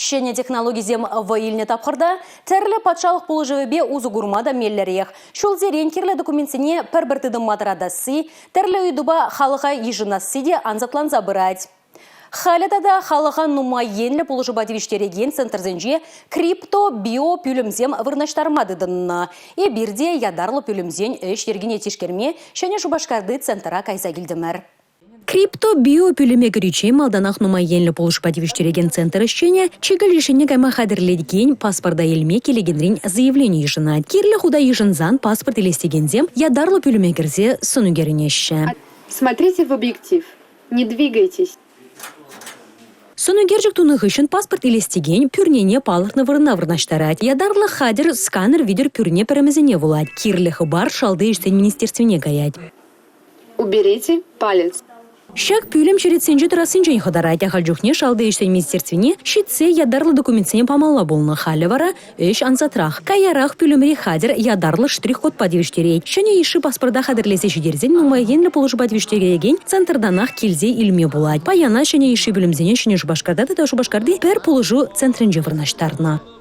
Ҫӗнӗ технологисем вӑй илнӗ тапхӑрта тӗрлӗ патшалӑх пулӑшӑвӗпе усӑ курма та меллӗрех. Ҫулсерен кирлӗ документсене пӗр-пӗр тытӑмма тӑратасси, тӗрлӗ ыйтупа халӑха йышӑнасси те ансатланса пырать. Халӗ тата халӑха нумай енлӗ пулӑшупа тивӗҫтерекен центрсенче крипто-био пӳлӗмсем вырнаҫтарма тытӑннӑ. Эпир те ятарлӑ пӳлӗмсен ӗҫ йӗркине тишкерме Ҫӗнӗ Шупашкарти центра кайса килтӗмӗр. Крипто-био пӳлӗме кӗриччен малтанах нумай енлӗ пулӑшупа тивӗҫтерекен центр ӗҫченӗ чикӗ лешне кайма хатӗрлекен паспорта илме килекенрен заявлени йышӑнать. Кирлӗ хута йышӑнсан паспорт илес текенсем ятарлӑ пӳлӗме кӗрсе сӑн ӳкерӗнеҫҫӗ. Смотрите в объектив. Не двигайтесь. Сӑн ӳкерчӗк тунӑ хыҫҫӑн паспорт илес текен пӳрнене палӑртнӑ вырӑна вырнаҫтарать. Ятарлӑ хатӗр сканер витӗр пӳрне пӗрӗмӗсене вулать. Кирлӗ хыпар Шалти ӗҫсен министерствине каять. Уберите палец. Ҫак пӳлӗм черетсенче тӑрассинчен хӑтарать. Ахаль чухне Шалти ӗҫсен министерствине ҫитсе ятарлӑ документсене памалла пулнӑ. Халӗ вара ӗҫ ансатрах. Каярах пӳлӗмри хатӗр ятарлӑ штрих-кодпа тивӗҫтерет. Ҫӗнӗ йышши паспорта хатӗрлесе ҫитерсен нумай енлӗ пулӑшупа тивӗҫтерекен центртанах килсе илме пулать. Паяна ҫӗнӗ йышши пӳлӗмсене Ҫӗнӗ Шупашкарта тата Шупашкарти пӗр пулӑшу центрӗнче вырнаҫтарнӑ.